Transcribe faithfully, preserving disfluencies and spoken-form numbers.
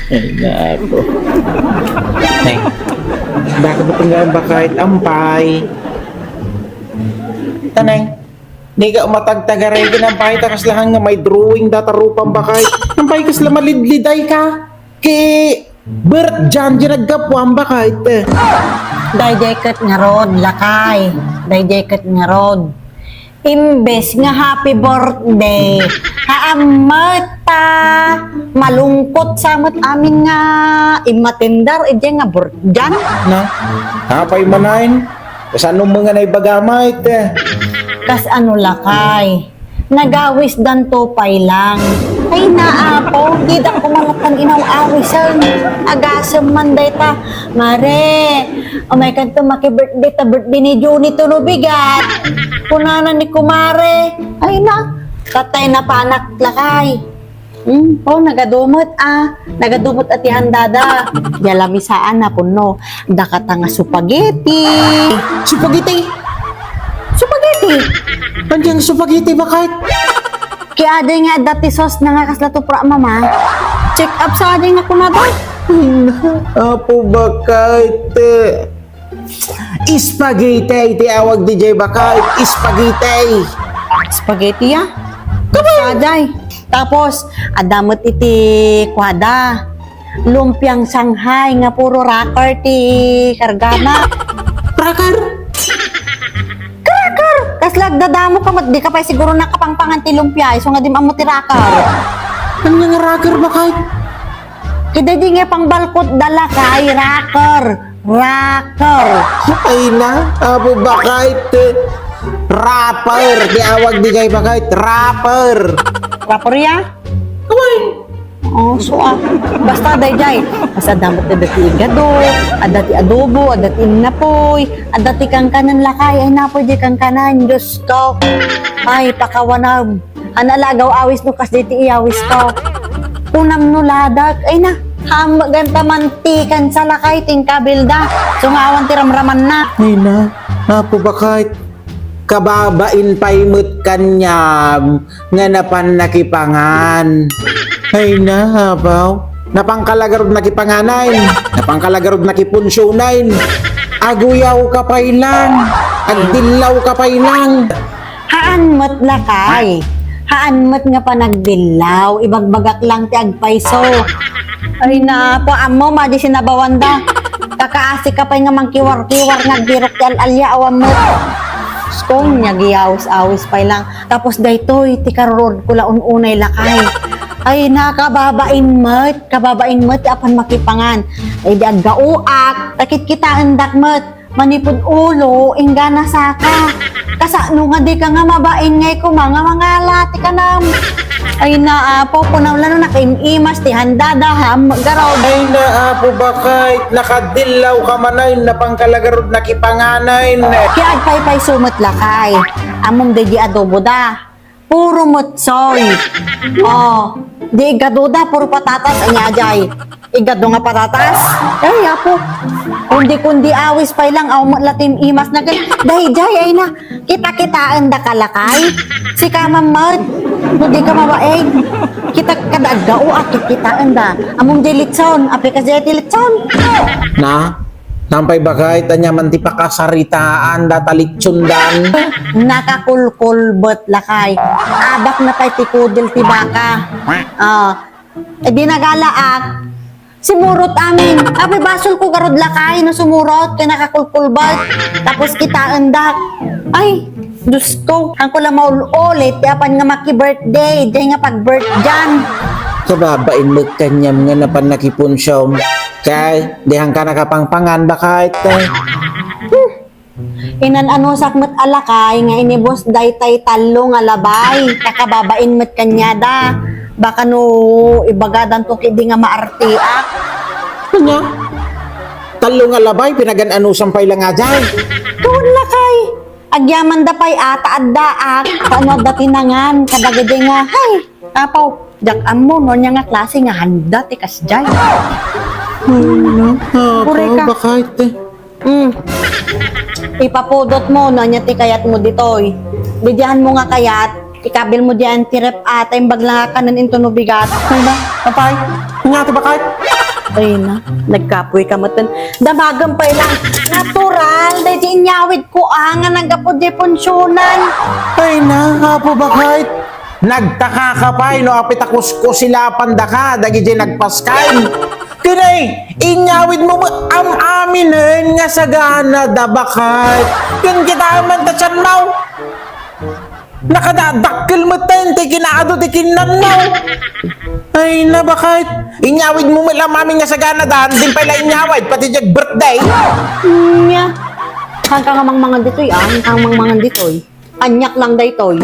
Ay, nako. Ay, bakit ba itong bakit? Ampay. Tanay. Di ka matagtagaray, ginampay ta kas lahan nga may drawing data rupang bakit. Ampay kas la malidliday ka. Ki Bert John, di naggapuan bakit. Dayjay ket ngarud, lakay. Dayjay ket ngarud. Imbes nga happy birthday, haammet ta malungkot sa met amin nga immatender idiay nga birthday. Na? Apay manen? Kasano mo nga naibaga met? Kas ano lakay? Nagawisdanto pay lang. Ay, naapo, di da kumalatan inaw-awisen. Agasem man dayta. Mare, umay kanto maki-birthday ta birthday ni Juni to no bigat. Kunana ni kumare. Ay na, tatay na panak lakay. Hmm, oh, nagadumet, ah. Nagadumet a ti handada. Diay lamisaan a punno. Dakata nga supageti. Supageti? Supageti? Andiang supageti, bakit? Ki aday nga adda ti sauce na nga kasla tupra, mama. Check up sa aday nga kunada. Apo, bakit? Spaghetti ti awag diay bakit. Spaghetti. Spaghetti, ya? Kabay! Aday. Tapos, adda met iti kuada. Lumpiang Shanghai nga puro cracker ti kargana. Cracker? Cracker! Kasla agdadamo ka met, di ka pay siguro nakapangpangan ti lumpia, isu nga di mo ammo ti cracker. Ania nga cracker, bakit? Kida di nga pangbalkot da lakay, cracker. Cracker. Ay na, apo, bakit? Rapper, ti awag diay bakit? Rapper. Rapper, ya? Uy! Oh, so, ah, basta dayjay. Basta adda met adda ti igado, adda ti adobo, adda ti innapoy, adda ti kankanan lakay. Ay, napoy diay kankanan, Diyos ko. Ay, pakawanam. Ania la agaw-awis no kasdi ti iyawisko. Kunam no ladak. Ay na, haammet ganta mantikan sa lakay ti inkabilda. Isu nga awan ti ramramanna. Ay na, apo, bakit? Kababain pay met kaniam nga napan nakipangan. Ay na, apo. Napan ka la garud nakipanganen. Napan ka la garud nakipunsionen. Aguyaw ka pay lang. Agdillaw ka pay lang. Haan met lakay. Haan met nga panagdillaw. Ibagbagak lang ti agpayso. Ay na, apo, ammo, madi sinabawanda. Kakaasi ka pay nga mangkiwar-kiwar nga agbirok ti al-alya, awan met. Skong, nia, giyawis-awis pay lang. Tapos daytoy, ti karuruod ko la un-unay lakay. Ay, na, kababain met, kababain met, ti apan makipangan. Ay, di aggaoak, takitkitaendak met. Manipud ulo, inggana saka. Kasano nga di ka nga mabain ngay kuma nga mangala ti kanam? Ay na, apo, kunam la no nakaim-imas ti handada, ham, garod. Ay na, apo, bakit? Nakadillaw ka manen, napan ka la garud nakipanganen. Kaya agpaypayso met lakay. Ammom daydi adobo da. Puro mutsoy. Oh, di igado da, puro patatas, ania jay. Igado nga patatas? Ay, apo. Kundi-kundi awis pay lang, awan met la ti im-imas na ken. Dayjay, ay na. Kita-kitaen da ka lakay. Sika man met. No di ka mabain. Kita kada aggao, ah, kitaen da. Ammom jay litson, apay ka jay ti litson. Na? Nampay bakit, ania man ti pakasaritaan data litson dan? Nakakulkulbet lakay. Abak na pay ti kudel ti baka. Ah, e di nagalaak. Simurot amin. Apay basol ko garud lakay no sumurot kay nakakulkulbet. Tapos kitaen dak. Ay, Diyos ko, haanko la maul-ulit ti apan nga maki-birthday, jay nga pag-birthday. Kababain met kaniam nga napan nakipunsiom. Kay, di haanka nakapangpangan, bakit? Inan-anusak met a lakay nga inibus daytay tallo nga labay. Kakababain met kaniada. Baka no ibagadanto ketdi nga maarteak. Ania? Tallo nga labay, pinagan-anusam pay lang a jay. Kawan lakay. Agyamanda pay a ta addaak, ta no adda ti nangan, kadagidi nga, hay, apo, diak ammo, no ania nga klase nga handa ti kasjay. Ay, na, apo, Pureka. Bakit? Mm. Ipapudot mo, no ania ti kayat mo ditoy. Didian mo nga kayat, Ikabil mo diyan ti ref, ata imbag lang kanen into no bigat. Ay na, apay. Nya ti bakay. Ay na, nagkapoy ka meten. Damagem pay lang. Natural, daydi inyawid ko, ah, nga naggapu di punsionan. Ay na, apo bakay. Nagtaka ka pay no apay ta kuskusilapan daka dagiti nagpaskay. Kunay, inyawid mo met am-aminen nga sagana da bakay. Ken kita man ta sianmaw. Nakadadakkel met tayo ti kinaadu ti kinnannaw. Ay, na bakit? Inyawid mo met la am-amin nga sagana da, din pay la inyawid, pati diay birthday. Nya. Saan ka nga mangmangan ditoy, ah? Saan ka nga mangmangan ditoy? Kaniak lang daytoy.